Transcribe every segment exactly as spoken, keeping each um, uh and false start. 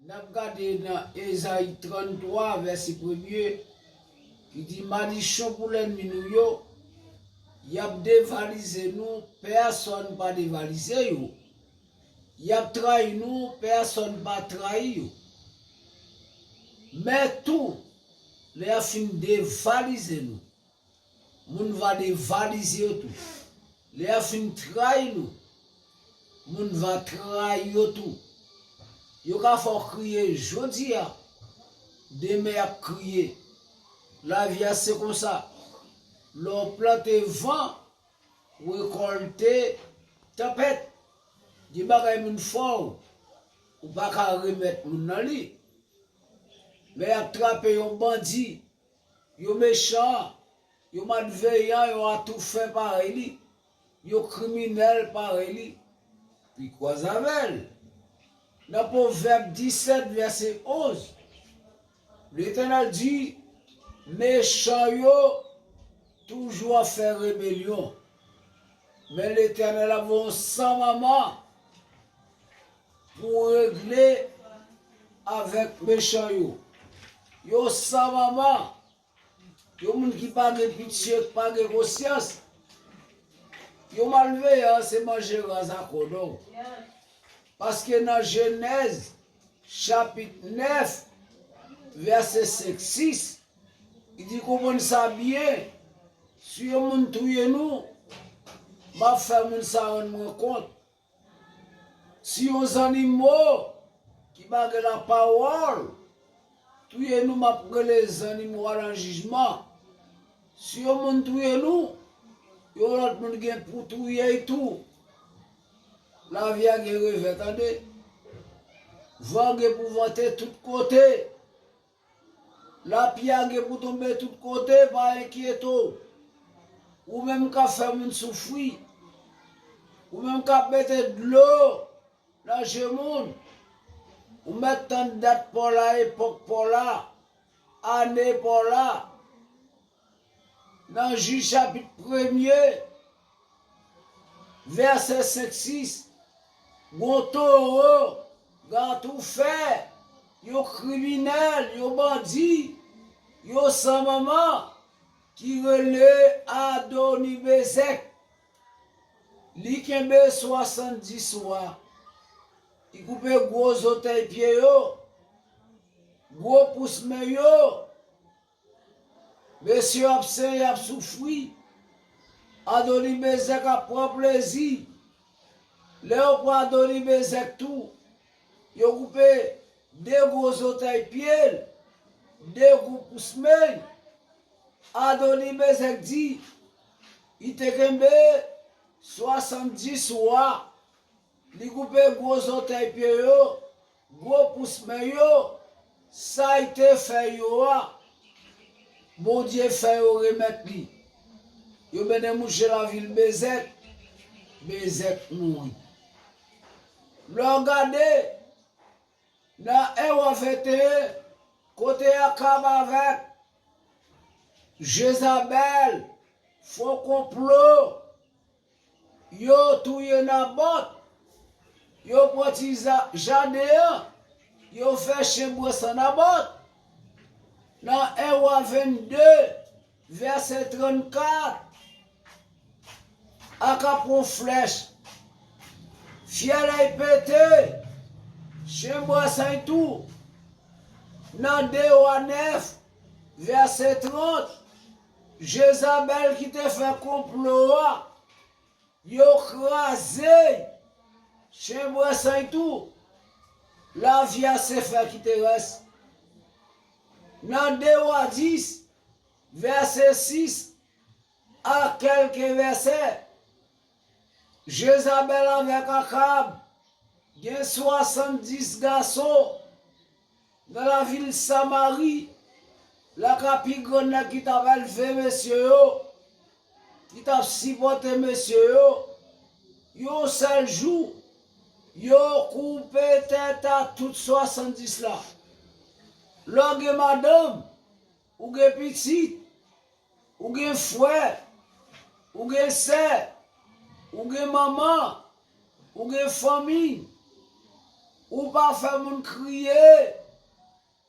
N ap gade nan Ezayi tranntwa, vèsè premye, ki di, "Madichon pou lènmi nou yo, y ap devalize nou, pèsonn pa devalize yo. Y ap trayi nou, pèsonn pa trayi yo. Men tou, lè y ap fin devalize nou, moun va devalize yo tou. Lè y ap fin trayi nou, moun va trayi yo tou. Yo ka fè w kriye jodi a, demen y ap kriye." Lavi a se konsa. Lè w plante van, w rekòlte tanpèt. Gen bagay moun fè w, ou pa ka remèt moun nan li. Lè y ap trape yon bandi, yo mechan, yo malveyan, yo atoufen parèy li, yo kriminèl parèy li, li kwaze avè l. Nan Pwovèb disèt, vèsè onz, Letènèl di, "Mechan yo toujou ap fè rebelyon, men Letènèl ap voye yon san manman pou regle avèk mechan yo." Yo san manman, yo moun ki pa gen pitye, ki pa gen konsyans, yo malveyan, se manje raz a kòdon. Paske nan Jenèz chapit nèf, vèsè senk, sis, li di, "Konprann sa byen, si yon moun touye nou, m ap fè moun sa rann mwen kont." Si yon zannimo ki pa gen lapawòl touye nou, m ap rele zannimo a nan jijman. Si yon moun touye nou, yon lòt moun gen pou touye l tou. Lavi a gen revè, tande. Van gen pou vante tout kote. Lapli a gen pou tonbe tout kote, pa enkyete w. Ou menm k ap fè moun soufri. Ou menm k ap mete dlo nan je moun. Ou mèt tann dat pa w la, epòk pa w la, ane pa w la. Nan Jij chapit premye, vèsè senk, sis, gon towo, gatoufè, yo kriminèl, yo bandi, yo san manman, ki rele Adonimezèk. Li kenbe swasanndis wa. Li koupe gwo zòtèy pye yo, gwo pous men yo. Mesye yo ap senyen, ap soufri. Adonimezèk ap pran plezi. Lè yo pran Adonimezèk tou, yo koupe de gwo zòtèy pye l, de gwo pous men l. Adonimezèk di, li te kenbe swasanndis wa. Li koupe gwo zòtèy pye yo, gwo pous men yo, sa l te fè yo a, Bondye fè yo remèt li. Yo mennen mouche lavil Bezèk, Bezèk mouri. Lè w gade nan en wa venteyen, kote Akab avèk Jezabèl fè yon konplo, yo touye Nabòt, yo pran ti za-, jaden an, yo fè chen bwè san Nabòt. Nan en wa vennde, vèsè trannkat, Akab pran flèch, fyèl a l pete, chen bwè san l tou. Nan de wa nèf, vèsè trant, Jezabèl ki te fè konplo a, yo kraze l, chen bwè san l tou. Lavi a se fè ki te rès. Nan de wa dis, vèsè sis a kèlke vèsè, Jezabèl avèk Akab gen swasanndis gason nan lavil Samari, lakay pi gran nèg ki t ap elve mesye yo, ki t ap sipòte mesye yo. Yon sèl jou, yo koupe tèt a tout swasanndis la. Lè w gen madanm, ou gen pitit, ou gen frè, ou gen sè, ou gen manman, ou gen fanmi, Ou pa fè moun kriye.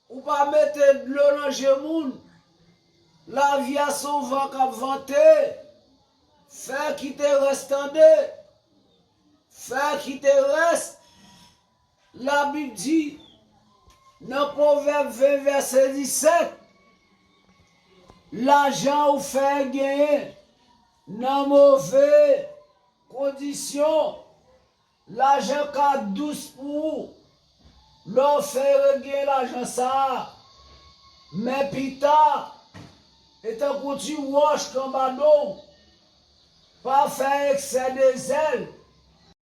Ou pa mete dlo nan je moun. Lavi a se yon van k ap vante. Fè kite rès tande. Fè kite rès. Labib di nan Pwovèb ven vèsè disèt, lajan ou fè genyen nan move kondisyon, lajan ka dous pou ou lè w fè regenyen lajan sa a. Men pita, e tankou ti wòch k anba do w, pa fè eksè de zèl,